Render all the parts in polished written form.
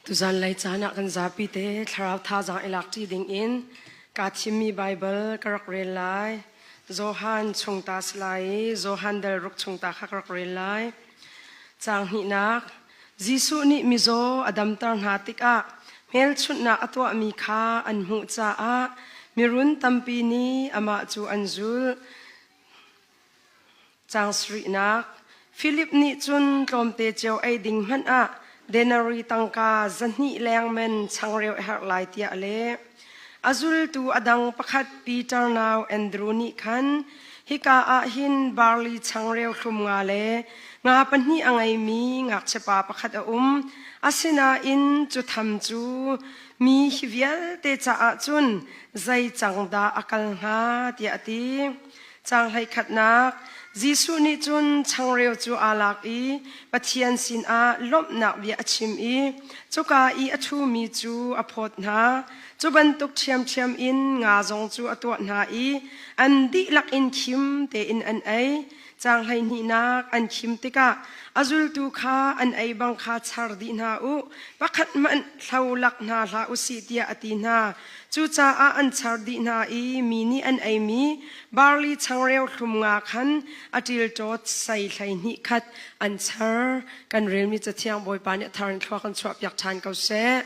Tuzan lei caan ah kan zapi te thlarau thazaang i lak ṭi ding in kaa thimmi Baibal ka rak rel lai. Johan chung ta si lai i Johan dal ruk chung ta kha ka rak rel lai. Caang hnihnak Jesuh nih mizaw a damter hna tikah hmelchunhnak a tuahmi kha an hmuh caah mirun tampi nih amah cu an zulh. Caang sarihnak Filip nih cun tlawmte cio ei ding hmanh ah denari tangka 200 leng men changreu a herh lai tiah a leh. A zultu a dang pakhat Peter nau Andru nih khan hika ah hin barli changreu hlum nga le nga pahnih a ngeimi ngakchiapa pakhat a um. Asinain cu tham cu mi hi vialte caah cun zei cang dah a kal hnga tiah a ti. Caang hleikhatnak Jesuh nih cun changreu cu aa lak i Pathian sinah lawmhnak bia a chim i cuka i a ṭhumi cu a phawt hna. Cu bantuk ṭhiamṭhiam in nga zong cu a tuah hna i an dihlak in khim tein an ei. Caang hleihnihnak an khim tikah a zultu kha an ei bang kha char dih hna u, pakhat hmanh hlo lak hna hlah u sih tiah a ti hna. Cucaah an char dih hna i mi nih an eimi barli changreu hlum nga khan a ṭilṭawt sei 12 khat an char. Kan relmi Cathiang Bawipa nih a thar in thlua kan chuahpiak ṭhan ko seh.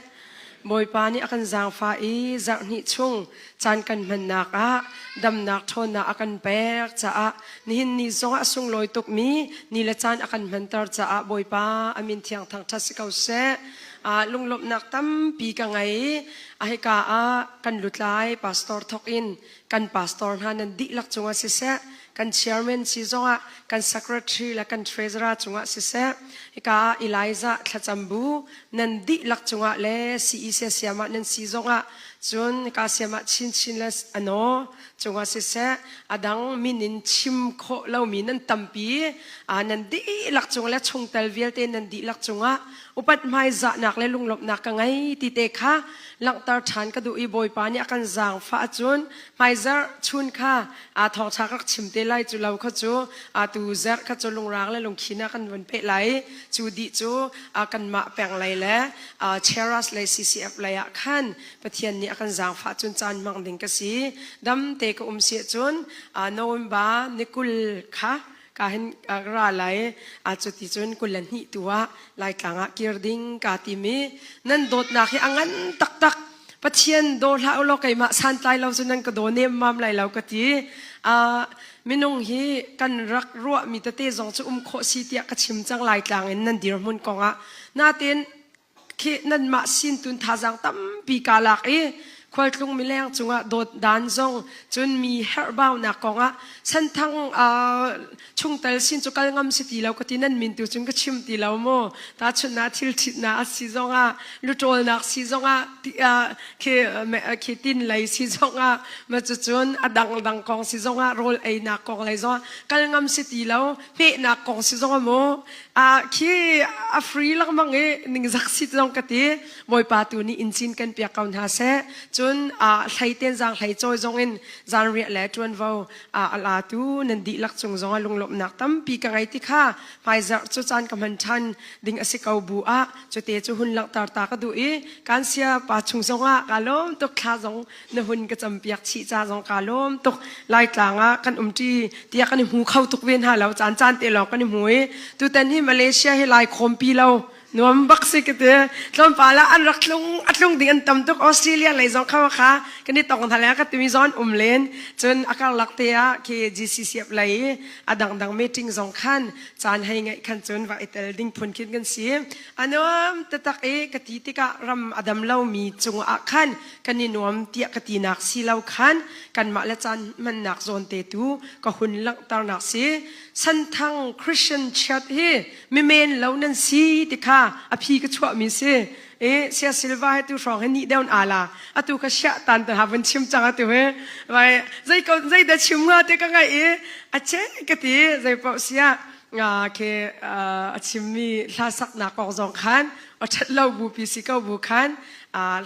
Bawipa nih a kan zaangfah i zarh hnih chung caan kan hmannak ah damnak ṭhawnnak a kan pek caah nihin ni zongah a sunglawi tukmi ni le caan a kan hmanter caah Bawipa a min thiang thangṭhat si ko seh. Lunglawmhnak tampi ka ngei. A hika ah kan lutlai pastor thawk in kan pastor hna nan dihlak cungah siseh, kan chairman si zongah kan secretary le kan treasurer cungah siseh, hika ah Elijah thlacam bu nan dihlak cungah le CEC siamah nan si zongah cun hika siamah chinchin le ano cungah siseh a dang min in chim khawh lomi nan tampi nan dihlak cung le chungtel vialte nan dihlak cungah upat hmaizahnak le lunglawmhnak ka ngei ti te kha langhter ṭhan ka duh i Bawipa nih a kan zaangfah ahcun hmaizarh chun kha aa thawngṭha ka rak chim te lai cu lo kha cu tu zerh kha cu lungrang le lungkhin ah kan vun peh lai cu dih cu kanmah peng lei le Cheras lei CCF lei ah khan Pathian nih a kan zaangfah cun caan hmang ding ka si dam te ka um si ahcun November ni 20 kha ka hin ra lai a cuti cun 22 tu ah Laitlang ah kir ding ka timi nan dawtnak hi a ngan taktak Pathian daw hlah u law keimah santlai lo cu nan ka daw nemmam lai lo ka ti minung hi kan rak ruahmi tete zong cu um khawh si tiah ka chim cang Laitlang in nan dirhmun kongah natin khi nanmah sin tun thazaang tampi kaa lak i khualtlung mileng cungah dawt dan zong cun mi herhbaunak kongah santhang chungtel sin cu kal ngam si ti lo ka ti nan min tu cun ka chim ti lo mu ta chunna thil thitna a si zongah lutawlnak si zongah khi khi tin lei si zongah ma cu cun a dang dang kong si zongah rawl einak kong lei zongah kal ngam si ti lo hmehnak kong si zongah mu a khi a free lengmang i ningzak sit zong ka ti bawipa tu nih in cin kan piak ko hna seh cun a hlei ten zang hlei cawi zong in zanriah le ṭuanvo a la tu nan dihlak cung zong ah lunglawmhnak tampi ka ngei ti kha hmaizarh cu caan ka hman ṭhan ding a si ko bu ah cute cu hun langhter ta ka duh i kan sia pa chung zong ah ka lawm tuk thla zong na hun ka campiak chih ca zong ka lawm tuk Laitlang ah kan umṭi tiah kan i hmu kho tuk ve hna lo caan caan te lawng kan i hmu i tutan hi Malaysia hi lai khawmpi lo nuam bak si ka ti tlawmpal ah an rak tlung a tlung ding an tam tuk Australia lei zong kha kha kan i tong hna le ka timi zong an um len cun a karlak te ah khi GCCF lei i a dangdang meeting zong khan caan hei ngeih khan cun va i tel ding phun khin kan si a nuam taktak i ka ti tikah ram a dam lomi cungah khan kan i nuam tiah ka tinak si lo khan kanmah le caan hmannak zawn te tu ka hun langhternak si Santhang Christian Church hi mimen lo nan si ti kha a phi ka chuahmi si e sia silva he tu hrawng he ni deun ala atu ka sia tan ta ha van chim chang atu he vai zei ko zei da chim nga te ka ngai i a che ka ti zei pau sia nga ke a chimmi hla saknak kong zong khan. Ṭhat lo bupi si ko bu khan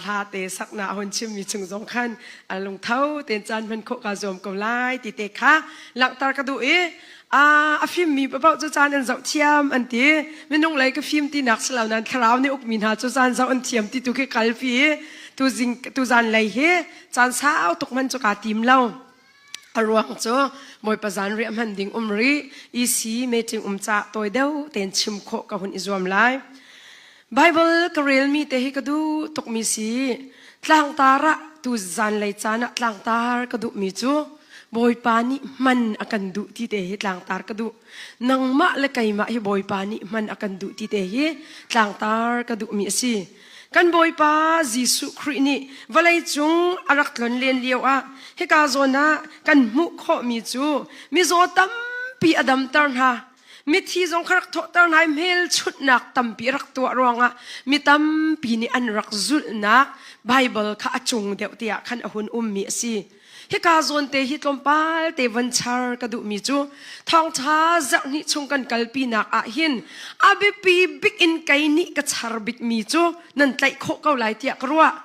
hla te sakna a hun chimmi chung zong khan lungtho tein caan hman khawh kaa zuam ko lai ti te kha langhter ka duh i a fimmi paoh cu caan an zoh thiam an ti. Minung lei ka fim tinak si lo nain thlarau nih ukmi hna cu caan zoh an thiam ti tu khi kalpi i tuzing tuzan lei hi caan sau tuk hman cu kaa tim lo. A ruang cu Bawipa zanriah hman ding um rih, EC meeting um ca tawi deuh tein chim khawh ka hun i zuam lai. Bible ka relmi te hi ka duh tukmi si. Tlangtar ah tu zanlei caan ah tlangtar ka duhmi cu Bawipa nih hman a kan duh ti te hi tlangtar ka duh. Nangmah le keimah hi Bawipa nih hman a kan duh ti te hi tlangtar ka duhmi a si. Kan Bawipa Jesuh Khrih nih vawlei cung a rak tlon len lio ah hika zawn ah kan hmuh khawhmi cu mizaw tampi a damter hna. Mithi zong kha rak thawhter hna i hmelchunhnak tampi a rak tuah ruangah mi tampi nih an rak zulhnak Baibal kha a cung deuh tiah khan a hun ummi a si. Hika zawn te hi tlawmpal te von char ka duhmi cu thawngṭha zarhhnih chung kan kalpinak ah hin a biapi bik in kei nih ka char bikmi cu nan tlaih khawh ko lai tiah ka ruah.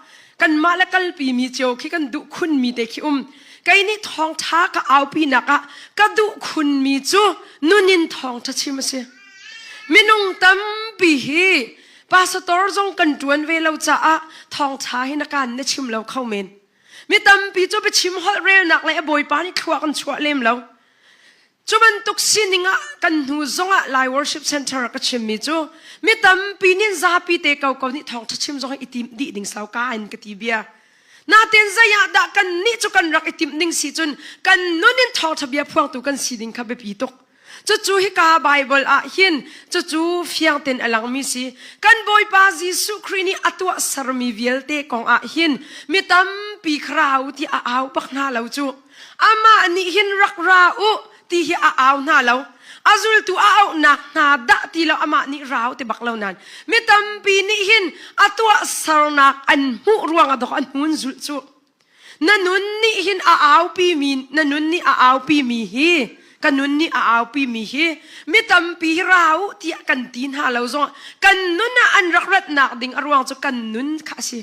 Kanmah le kalpimi cio khi kan duh khunmi te khi um. Kei nih thawngṭha ka aupinak ah ka duh khunmi cu nun in thawngṭha chim a si. Minung tampi hi pastor zong kan ṭuan ve lo caah thawngṭha hi na kaan na chim lo kho men. Mi tampi cu biachim holh relnak le a bawipa nih thlua kan chuah lem lo. Cu bantuk sining ah kan hnu zongah Lai Worship Center ka chimmi cu mi tampi nih zapi te ko ko nih thawngṭha chim zong i tim dih ding sau ka in ka ti bia. Natin zei ah dah kan nih cu kan rak i timh ding si cun kan nun in thawngṭha bia phuangtu kan si ding kha biapi tuk. Cucu hika Baibal ah hin cucu fiang tein a langmi si. Kan Bawipa Jesuh Khrih nih a tuah sermi vialte kong ah hin mi tampi kha ra u ti a au bak hna lo cu. Amah nih hin rak ra u ti hi a au hna lo. A zultu a auhnak hna dah ti lo amah nih ra u ti bak lo nain mi tampi nih hin a tuah sernak an hmuh ruangah dok an hun zulh cu. Na nun nih hin a aupi mi na nun nih a aupi mi hi ka nun nih a aupi mi hi mi tampi hi ra u tiah kan ti hna lo zong kan nun ah an rak ratnak ding a ruang cu kan nun kha a si.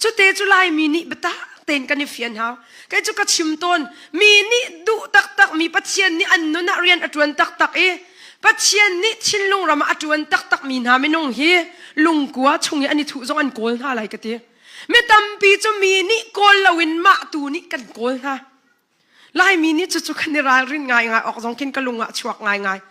Cute cu Laimi nih biatak tein kan i fian hau. Kei cu ka chim tawn mi nih duh taktak mi Pathian nih an nun ah rian a ṭuan taktak i Pathian nih thinlung ram ah a ṭuan taktak mi hna minung hi lungkua chung i an i thuh zong an kawl hna lai ka ti. Mi tampi cu mi nih kawl loin mah tu nih kan kawl hna. Laimi nih cucu kan i ralrin ngaingai awk zong khin ka lung ah chuak ngaingai.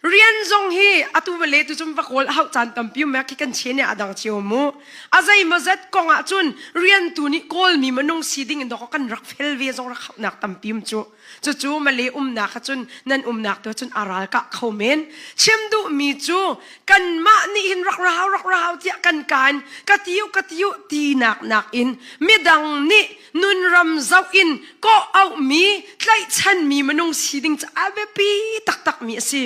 Rian zong hi atu va le tu cun va kawl a hauh caan tampi um khi kan che nih a dang cio mu. A zeimawzat kong ah cun rian tu nih kawlmi minung si ding in dawk kan rak fel ve zong rak hauhnak tampi um cu. Cucu Malay umnak ah cun nan umnak tu cun a ral kah kho men. Chim duhmi cu kanmah nih hin rak rau rak rau tiah kan kaan ka tiu ka tiu tinak nakin midang nih nunram zoh in kawh auhmi tlaihchanmi minung si ding cu a biapi taktakmi a si.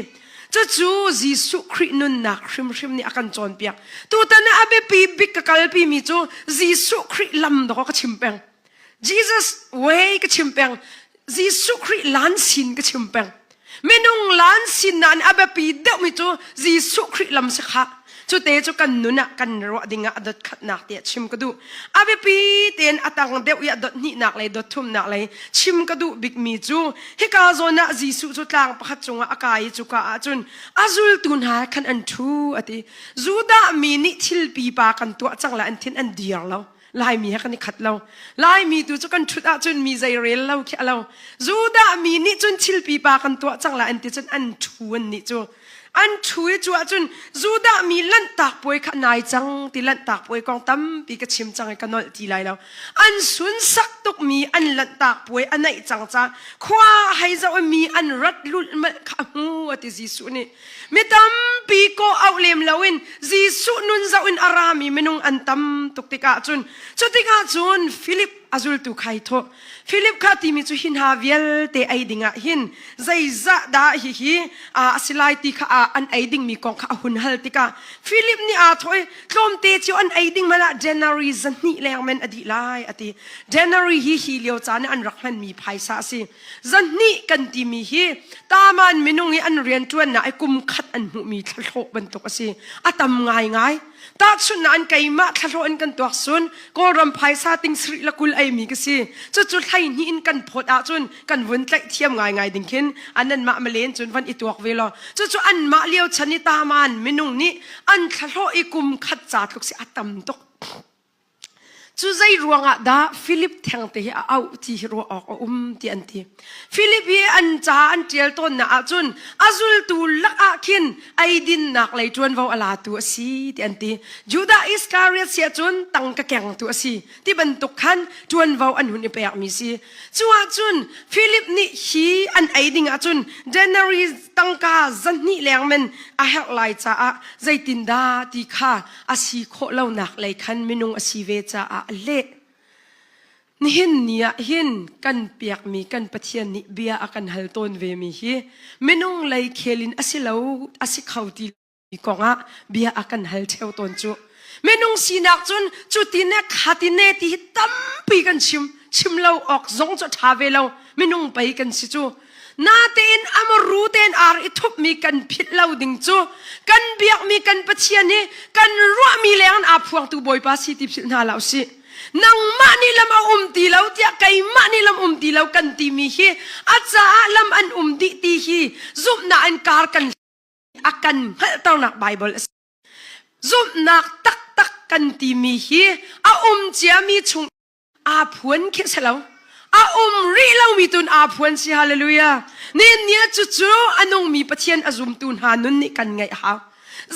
Cucu Jesuh Khrih nunnak hrimhrim nih a kan cawnpiak. Tutan ah a biapi bik ka kalpimi cu Jesuh Khrih lam dawk ka chim peng. Jesus way ka chim peng. Jesuh Khrih lan sin ka chim peng. Minung lan sin nain a biapi deuhmi cu Jesuh Khrih lam si kha. Cute cu kan nun ah kan ruah ding ah a dot khatnak tiah chim ka duh. A biapi tein a tang deuh i a dot hnihnak lei dot thumnak lei chim ka duh bikmi cu hika zawn ah Jesuh cu tlang pakhat cungah a kai i cuka ah cun a zultu hna khan an ṭhu a ti. Judah mi nih thil pipa kan tuah cang lai an thin an dir lo. Laimi he kan i khat lo. Laimi tu cu kan ṭhut ahcun mi zei rel lo khi a lo. Judah mi nih cun thil pipa kan tuah cang lai an ti cun an ṭhu an nih cu. An ṭhu i cu ahcun Judah mi lanhtak puai kha nai cang ti lanhtak puai kong tampi ka chim cang i ka nolh ti lai lo. An sunsak tukmi an lanhtak puai a naih cang ca khua hei zoh i mi an rat lulhmalh kha a hmu a ti Jesuh nih. Mi tampi kawh auh lem loin Jesuh nun zoh in a rami minung an tam tuk tikah cun cu tikah cun Philip a zultu kha i thawh. Philip kha timi cu hi hna vialte ei dingah hin zeizah dah hihi a si lai ti kha an ei dingmi kong kha a hun hal tikah Philip nih aa thawh i tlawmte cio an ei ding hmanh ah January zahnih leng men a dih lai a ti. January hi hi lio caan ah an rak hmanmi phaisa a si. Zahnih kan timi hi taman minung i an rianṭuannak i kum khat an hmuhmi thlahlawh bantuk a si. A tam ngaingai. Tahchunhnak an keimah thlahlawh in kan tuak sun Kawlram phaisa ting sarih le 20 eimi ka si. Cucu hleihnih in kan phawt ahcun kan vun tlaih thiam ngaingai ding khin an anmah malen cun van i tuak ve law. Cucu anmah lio chan i taman minung nih an thlahlawh i kum khat ca tluk si a tam tuk. Cu zei ruangah dah Philip thengte hi a auh ti hi ruah awk a um ti an ti. Philip hi an ca an ṭial tawnnak ahcun a zultu lakah khin eidinnak lei ṭuanvo a latu a si ti an ti. Judah Iskariot si ahcun tangka kengtu a si ti bantuk khan ṭuanvo an hun i pekmi si. Cu ahcun Philip nih hi an ei ding ahcun denarii tangka zahnih leng men a herh lai caah zeitindah ti kha a si khawh lonak lei khan minung a si ve caah a leh. Nihin ni ah hin kan piakmi kan Pathian nih bia a kan hal tawn ve mi hi minung lei khel in a si lo a si kho ti kong ah bia a kan hal theo tawn cu. Minung sinak cun cuti ne khati ne ti hi tampi kan chim chim lo awk zong cu ṭha ve lo minung pei kan si cu. Natein amaru tein ar i thupmi kan philh lo ding cu kan biakmi kan Pathian hi kan ruahmi leng in aa phuangtu Bawipa si ti philh hna hlah usih. Nangmah nih lam a um ti lo tiah keimah nih lam um ti lo kan timi hi a caah lam an um dih ti hi zumhnak in kar kan a kan hngalhternak Bible a si. Zumhnak taktak kan timi hi a um ciami chung aa phuan khi si lo a um rih lomi tun aa phuan si hallelujah nin ni cucu a nungmi pathian a zumtu hna nun nih kan ngaih hau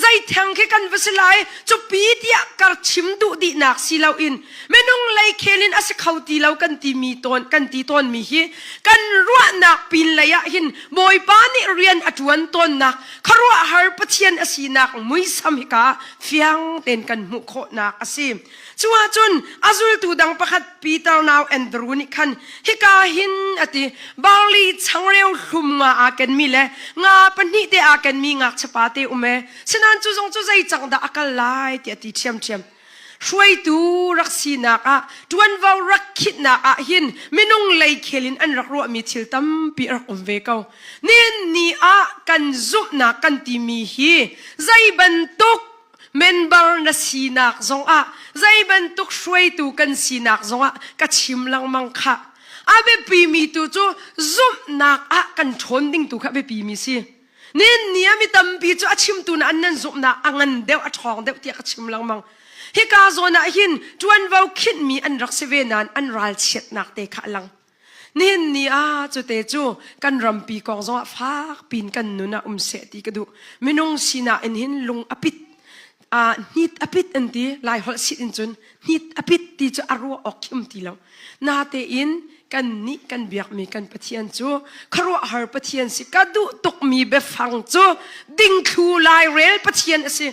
zei theng khi kan va si lai cupi tiah kar chim duh dihnak si loin minung lei khel in a si kho ti lo kan ti mi tawn kan ti tawn mi hi kan ruahnak pin lei ah hin bawipa nih rian a tuan tawnnak khuaruahhar pathian a sinak muisam hika fiang ten kan hmuh khawhnak a si Cu ahcun a zultu dang pakhat Peter nau Andrew nih khan hika hin a ti barli changreu hlum nga aa kenmi le nga pahnih te aa kenmi ngakchiapa te um e sinain cu zong cu zei cang dah a kal lai tiah a ti ṭhiamṭhiam. Hruaitu rak sinak ah ṭuanvo rak khitnak ah hin minung lei khel in an rak ruahmi thil tampi a rak um ve ko. Nihin ni ah kan zumhnak kan timi hi zei bantuk member na sinak zongah zei bantuk hruaitu kan sinak zongah ka chim lengmang kha a biapi mi tu cu zumhnak ah kan ṭhawn ding tu kha a biapi mi si nin ni ah mi tampi cu a chimtu na an nan zumhnak a ngan deuh a ṭhawng deuh tiah ka chim lengmang hika zawn ah hin ṭuanvo khinhmi an rak si ve nain an ralchiatnak te kha a lang Nihin ni ah cute cu kan rampi kong zongah fak pin kan nun ah um seh ti ka duh. Minung sinak in hin lung a pit uh, hnit a pit an ti lai holh sit in cun hnit a pit ti cu a ruah awk khim ti lo. Natein kan nih kan biakmi kan Pathian cu khuaruahhar Pathian si ka duh tukmi biafang cu dingthlu lairel Pathian a si.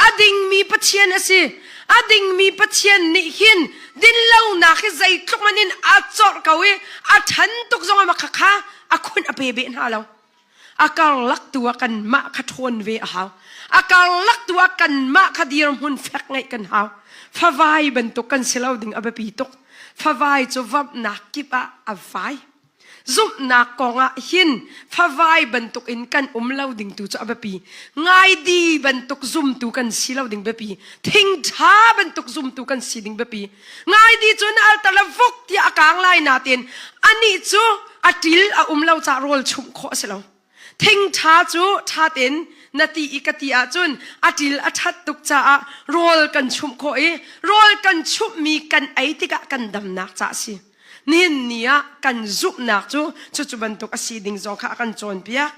A dingmi Pathian a si. A dingmi Pathian nih hin dinlonak hi zeitluk man in a corh ko i a ṭhan tuk zong ah kha kha a khun a pe beh hna lo. A karlak tu ah kanmah kha ṭhawn ve a hau. A karlak tu ah kanmah kha dirhmun fek ngeih kan hau. Favai bantuk kan si lo ding a biapi tuk. Favai cu vamhnak kip ah a vai. Zumhnak kongah hin favai bantuk in kan um lo ding tu cu a biapi. Ngaidi bantuk zumtu kan si lo ding biapi. Thingṭha bantuk zumtu kan si ding biapi. Ngaidi cu na altar le vuk tiah a kang lai natin anih cu a ṭil a um lo caah rawl chumh khawh a si lo. Thingṭha cu ṭha tein na ti i ka ti ahcun a ṭil a ṭhat tuk caah rawl kan chumh khawh i rawl kan chumhmi kan ei tikah kan damnak ca a si. Nihin ni ah kan zumhnak cu cucu bantuk a si ding zong kha a kan cawnpiak.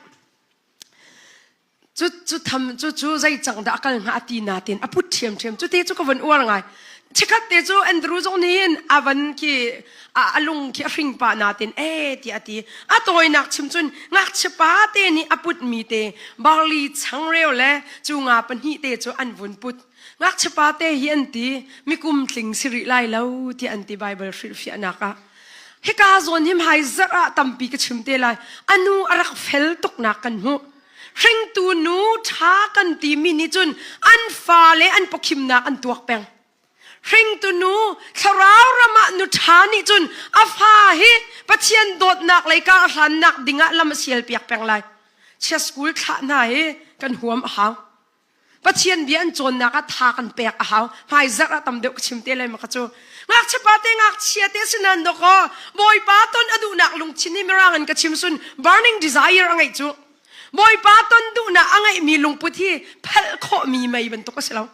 Cu cu tham cu cu zei cang dah a kal hnga a ti natin a put ṭhiamṭhiam cu te cu ka vun uar ngai. Chikkhat te cu Andrew zong nih hin a van khi a lung khi a hring pah natin e tiah a ti. A tawinak chim cun ngakchia pa te nih a putmi te barley changreu le cu nga pahnih te cu an vun put. Ngakchia pa te hi an ti mikum tling si rih lai lo tiah an ti Bible hrilhfiahnak ah. Hika zawn hi hmai zarh ah tampi ka chim te lai. A nu a rak fel tuknak kan hmuh. Hringtu nu ṭha kan timi nih cun an fale an pawkhimnak an tuak peng. Hringtu nu thlarau ram ah nu ṭha nih cun a fa hi Pathian dawtnak lei ka a hlannak dingah lam a sial piak peng lai. Chia school thlah hna hi kan huam a hau. Pathian bia an cawnnak ah tha kan pek a hau. Hmaizarh ah tam deuh ka chim te lai ma ka cu. Ngakchia pa te ngakchia te sinan dok aw Bawipa ton a duhnak lungthin hi mirang in ka chim sun burning desire a ngeih cu. Bawipa ton duhnak a ngeihmi lungput hi phalh khawhmi mei bantuk a si lo.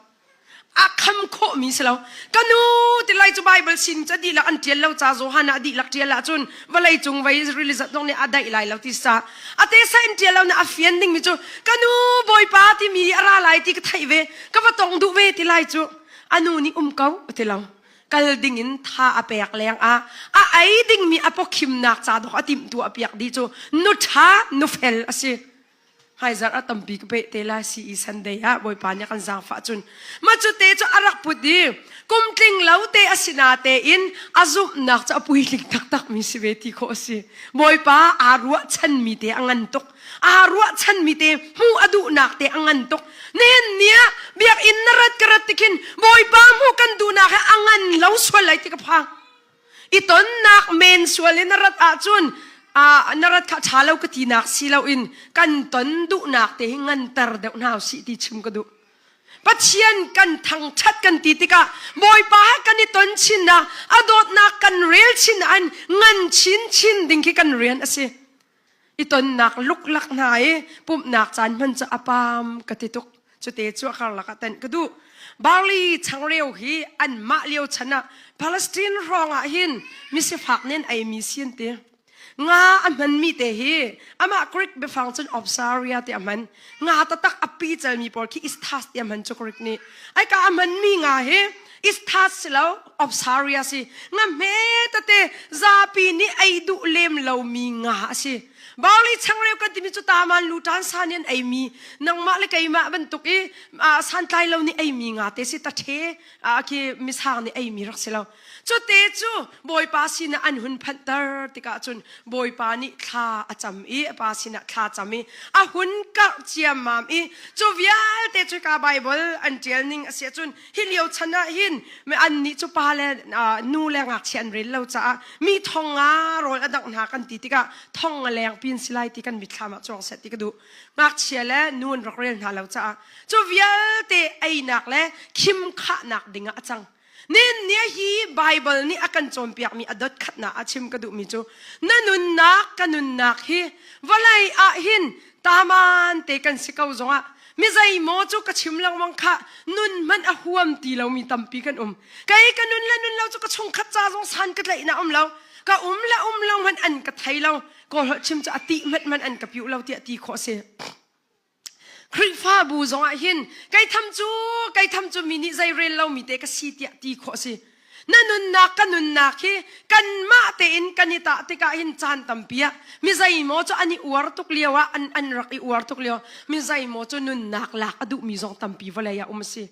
A kham khawhmi si lo. Ka nu ti lai cu Bible sin ca dihlak an ṭial lo ca Johan ah dihlak ṭial ahcun vawlei cung vei rili zat zong nih a daih lai lo ti sa. A te sa in ṭial lo na a fian dingmi cu ka nu Bawipa timi a ra lai ti ka theih ve ka va tong duh ve ti lai cu a nu nih um ko a ti lo. Kal dingin tha a pek leng ah a ei dingmi a pawkhimnak ca dawk a timhtuah piak dih cu nu ṭha nu fel a si. Hmaizarh ah tampi ka peh te lai CE Sunday ah Bawipa nih a kan zaangfah cun mah cu te cu a rak put i kum tling lo te a si na tein a zumhnak cu a puitling taktak mi si ve ti khawh a si. Bawipa aa ruahchanmi te a ngan tuk. Aa ruahchanmi te hmuh a duhnak te a ngan tuk. Nihin ni ah biakinn na rat ka rat tikhin Bawipa hmuh kan duhnak he a ngan lo sual lai ti ka phang. I tonnak men sual in na rat ahcun na rat kha ṭha lo ka tinak si loin kan ton duhnak te hi nganter deuh hna usih ti chim ka duh. Pathian kan thangṭhat kan ti tikah Bawipa he kan i ton chinnak a dawtnak kan rel chin an ngan chin chin ding khi kan rian a si. I tonnak luklak hna i pumhnak caan hman cu a pam ka ti tuk. Cute cu a karlak ah tenh ka duh. Barley changreu hi anmah lio chan ah Palestine hrawng ah hin misifak nih an eimi si an ti. Nga a hmanmi te hi amah Greek biafang cun Opsaria ti a hman. Nga taktak a pi calmi pawl khi Isthas ti a hman cu Greek nih. Ai ka a hmanmi nga hi Isthas si lo Opsaria si. Nga hme tete zapi nih ei duh lem lomi nga a si. Barley changreu kan timi cu taman lu tan sa nih an eimi nangmah le keimah bantuk i santlai lo nih eimi nga te si tathe khi misang nih eimi rak si lo cu te cu bawipa sinah an hun phanhter tikah cun bawipa nih thla a cam i a pa sinah thla cam i a hun karh ciammam i cu vialte cu ka Bible an ṭial ning a si ahcun hi lio chan ah hin an nih cu pa le nu le ngakchia an rel lo caah mi thong nga rawl a dangh hna kan ti tikah thong nga leng pin si lai ti kan mitthlam ah cuang seh ti ka duh ngakchia le nu an rak rel hna lo caah cu vialte einak le khim khahnak ding ah a cang nin ni hi Bible nih a kan cawnpiakmi a dot khatnak a chim ka duhmi cu na nunnak ka nunnak hi vawlei ah hin taman te kan si ko zongah mi zeimaw cu ka chim lengmang kha nun hmanh a huam ti lomi tampi kan um kei ka nun le nun lo cu ka chungkhat ca zong san ka tlaih na um lo ka um le um lo hmanh an ka thei lo kawl chim cu a ti hmanh hmanh an ka piu lo tiah ti khawh si Khrihfabu zong ah hin kei tham cu kei tham cu mi nih zei rel lo mi te ka si tiah ti khawh si Na nunnak ka nunnak hi kanmah tein kan i tah tikah hin caan tampi ah mi zeimaw cu an i uar tuk lio ah an, an rak i uar tuk lio mi zeimaw cu nunnak lak a duhmi zong tampi vawlei ah um a si.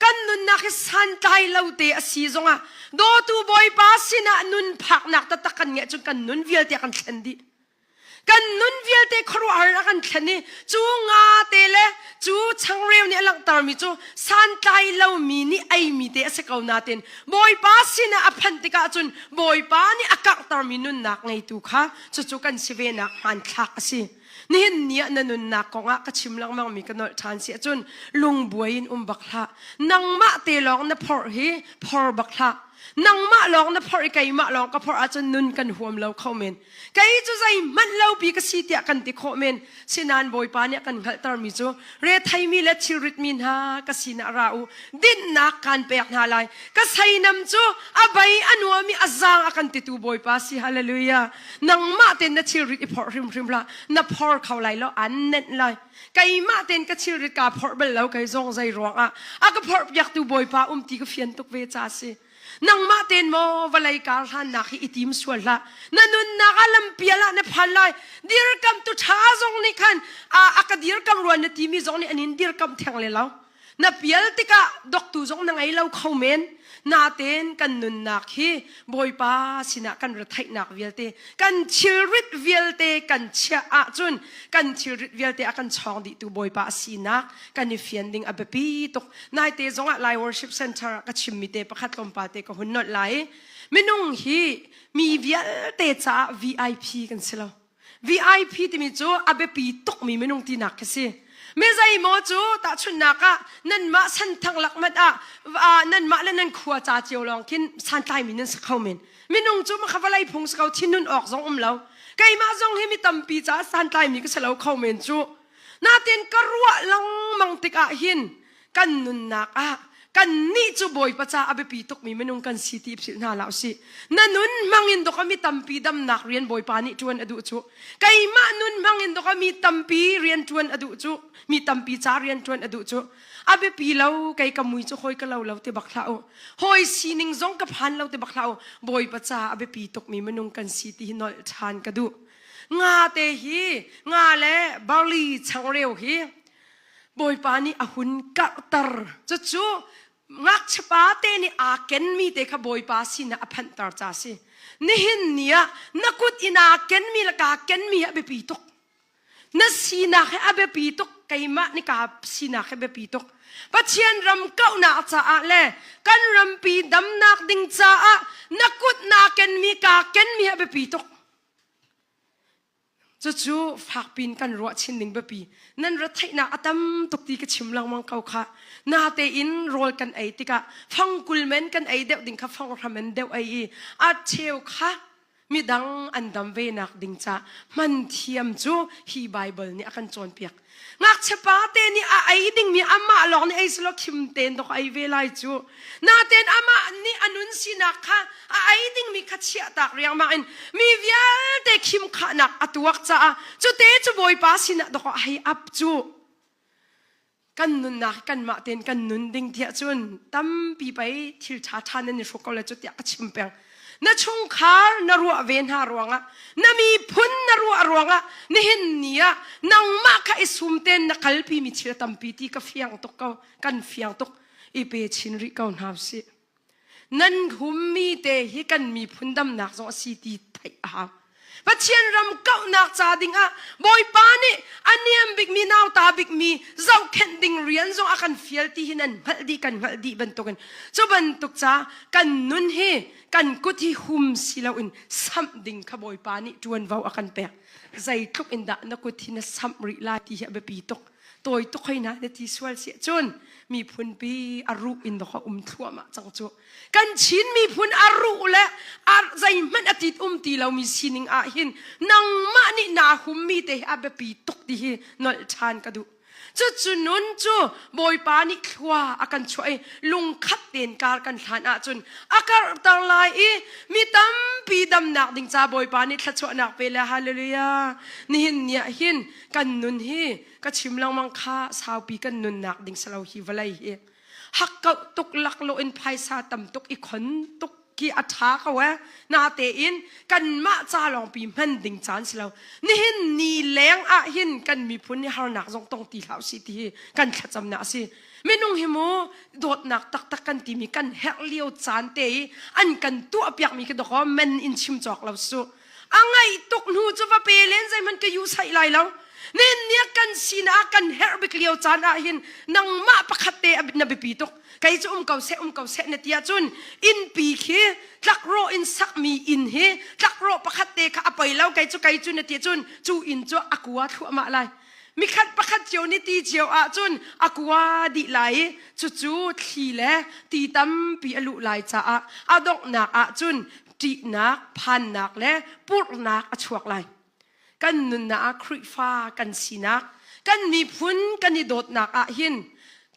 Kan nunnak hi santlai lo te a si zongah dawtu Bawipa sinah nun phaknak taktak kan ngeih cun kan nun vialte a kan thlen dih. Kan nun vialte khuaruahhar in a kan thlen i cu nga te le cu changreu nih a langhtermi cu santlai lomi nih eimi te a si ko nain Bawipa sinah a phanh tikah cun Bawipa nih a karhtermi nunnak ngeitu kha cucu kan si venak hmanthlak a si. Nihin ni ah na nunnak kongah ka chim lengmangmi ka nolh ṭhan si ahcun lungbuai in um bak hlah. Nangmah te lawng na phorh hi phor bak hlah. Nangmah lawng na phorh i keimah lawng ka phorh ahcun nun kan huam lo kho men. Kei cu zeihmanh lo pi ka si tiah kan ti khawh men. Sinain Bawipa nih a kan hngalhtermi cu retheimi le thilritmi hna ka sinah ra u. Dinhnak kaan pek hna lai. Ka seinam cu a bei a nuam i a zaang a kan titu Bawipa si. Hallelujah. Nangmah tein na thilrit i phorh hrimhrim hlah. Na phor kho lai lo, aan nenh lai. Keimah tein ka thilrit kaa phorh bal lo kei zong zei ruangah a ka phorhpiaktu Bawipa um ti ka fian tuk ve ca si. Nangmah tein maw vawlei kar hlannak hi i tim sual hlah. Na nunnak ah lampial ah na phan lai. Dirkamtu ṭha zong nih khan a ka dirkam rua na timi zong nih an in dirkamh theng le lo. Na pial tikah doktu zong na ngei lo kho men. Natein kan nunnak hi Bawipa sinah kan retheihnak vialte, kan thilrit vialte kan chiah ahcun kan thilrit vialte a kan chawng dihtu Bawipa a sinak kan i fian ding a biapi tuk. Naite zongah Lai Worship Center ah ka chimmi te pakhat tlawmpal te ka hun nolh lai. Minung hi mi vialte caah VIP kan si lo. VIP timi cu a biapi tukmi minung tinak khi si. Mi zeimaw cu tahchunhnak ah nanmah santhang lak hmanh ah nanmah le nan khua ca cio lawng khin santlaimi nan si kho men. Minung cu makha vawlei phung si ko thinhun awk zong um lo. Keimah zong hi mi tampi caah santlaimi ka si lo kho men cu. Natin ka ruah lengmang tikah hin kan nunnak ah kannih cu Bawipa ca a biapi tukmi minung kan si ti philh hna hlah usih. Na nun hmangin dawk mi tampi damnak rian Bawipa nih ṭuan a duh cu. Keimah nun hmangin dawk mi tampi rian ṭuan a duh cu. Mi tampi ca rian ṭuan a duh cu. A biapi lo kei ka mui cu hawi ka lo lo ti bak hlah u. Hawi sining zong ka phan lo ti bak hlah u. Bawipa ca a biapi tukmi minung kan si ti hi nolh ṭhan ka duh. Nga te hi nga le barley changreu hi Bawipa nih a hun karhter. Cucu ngakchiapa te nih aa kenmi te kha Bawipa sinah a phanhter ca si. Nihin ni ah na kut in aa kenmi le kaa kenmi hi a biapi tuk. Na sinak hi a biapi tuk. Keimah nih kaa sinak hi biapi tuk. Pathian ram kauhnak caah le kan rampi damnak ding caah na kut naa kenmi kaa kenmi hi a biapi tuk. Cucu fakpi in kan ruah chin ding biapi. Nan retheihnak a tam tuk ti ka chim lengmang ko kha. Natein rawl kan ei tikah fangkul men kan ei deuh ding kha fanghra men deuh ei i a cheu kha midang an dam ve nak ding ca hman thiam cu hi Bible nih a kan cawnpiak. Ngakchia pa te nih a ei dingmi amah lawng nih ei selaw khim tein dok ei ve lai cu. Natein amah nih a nun sinak kha a ei dingmi kha chiahtak riangmang in mi vialte khim khahnak a tuak caah cute cu Bawipa sinah dok a hei ap cu. Kan nunnak kanmah tein kan nun ding tiah cun tampi pei thil ṭha ṭha nan i hruk ko le cu tiah ka chim peng. Na chungkhar na ruah ve hna ruangah na miphun na ruah ruangah nihin ni ah nangmah kha i sum tein na kalpi mi thil tampi ti ka fiang tuk ko kan fiang tuk i pe chin rih ko hna usih nan hummi te hi kan miphun damnak zong a si ti theih a hau Pathian ram kauhnak ca dingah Bawipa nih a niam bikmi nauta bikmi zohkhenh ding rian zong a kan fial ti hi nan hngalh dih kan hngalh dih bantukin cu bantuk ca kan nun hi kan kut hi hum si loin samh ding kha Bawipa nih ṭuanvo a kan pek zeitluk in dah na kut hi na samh rih lai ti hi a biapi tuk tawi tuk hoi na na ti sual si cun miphun pi a ruh in dawk a um thluahmah cang cu kan Chin miphun a ruh le a zeihmanh a tit um ti lomi sining ah hin nangmah nih naa hummi te hi a biapi tuk ti hi nolh ṭhan ka duh. Cucu nun cu Bawipa nih thlua a kan chuah i lungkhat tein kar kan hlan ahcun a karhter lai i mi tampi damnak ding ca Bawipa nih thluachuahnak pe le hallelujah. Nihin ni ah hin kan nun hi ka chim lengmang kha saupi kan nunnak ding salo hi vawlei hi. Hakkauh tuk laklawh in phaisa tam tuk i khon tuk khi a ṭha ko eh. Natein kanmah ca lawngpi hman ding caan si lo. Nihin ni leng ah hin kan miphun nih harnak zong tong ti hlah usih ti hi kan thlacamnak a si. Minung hi mu dawtnak taktak kan timi kan herh lio caan te i an kan tuahpiakmi khi dawkaw men in chim cawk lo su. A ngaih tuk hnu cu va pe len zeihmanh ka yu saih lai lo. Nen nia kan sinah kan herh bik lio caan ah hin nangmah pakhat te na biapi tuk. Kei cu um ko seh um ko seh na ti ahcun innpi khi tlakrawh in sakmi inn hi tlakrawh pakhat te kha a poi lo kei cu kei cu na ti ahcun cu inn cu a kua thluahmah lai. Mikhat pakhat cio nih ti cio ahcun a kua dih lai i cucu thli le ti tampi a luh lai caah a donghnak ahcun ṭihnak, phannak le purhnak a chuak lai. Kan nunnak ah Khrihfa kan sinak, kan miphun kan i dawtnak ah hin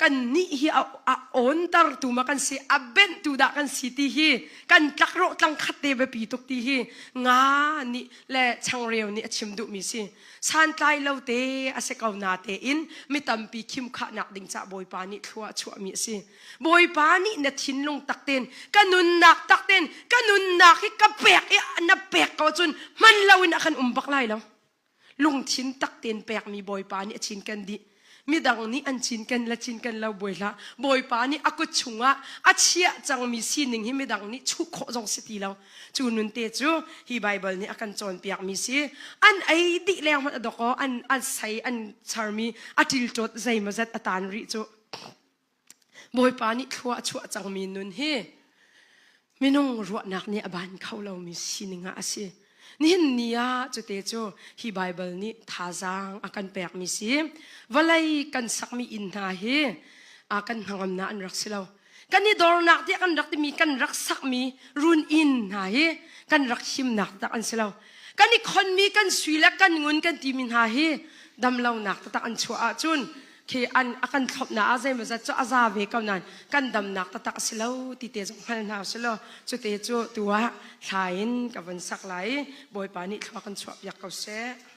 kan nih hi a, a awntertu ma kan si, a benhtu dah kan si ti hi kan tlakrawh tlangkhat te biapi tuk ti hi nga nih le changreu nih a chim duhmi si. Santlai lo te a si ko na tein mi tampi khimkhahnak ding cah Bawipa nih thlua a chuahmi a si. Bawipa nih na thinlung tak tein ka nunnak tak tein ka nunnak hi ka pek i na pek ko cun hman loin a kan um bak lai lo. Lungthin tak tein pekmi Bawipa nih a cinken dih. Midang nih an cinken le cinken lo buai hlah. Bawipa nih a kut chungah a chiah cangmi sining hi midang nih chuh khawh zong si ti lo. Cu nun te cu hi Baibal nih a kan cawnpiakmi si. An ei dih leng hmanh a dok aw an an sei an charmi a ṭilṭawt zeimawzat a taan rih cu. Bawipa nih thlua a chuah cangmi nun hi minung ruahnak nih a ban kho lomi sining ah a si. Nihin ni ah cute cu hi Baibal nih thazaang a kan pekmi si. Vawlei kan sakmi inn hna hi a kan hnangamnak an rak si lo. Kan i dornak tiah kan rak timi kan rak sakmi run inn hna hi kan rak himnak tak an si lo. Kan i khonmi kan sui le kan ngun kan timi hna hi damlonak taktak an chuah ahcun khi an a kan thlopnak ah zeimawzat cu a za ve ko nain kan damnak taktak a si lo ti te zong hngal hna usih law cute cu tu ah thla in ka vun sak lai i Bawipa nih thlua kan chuah piak ko seh.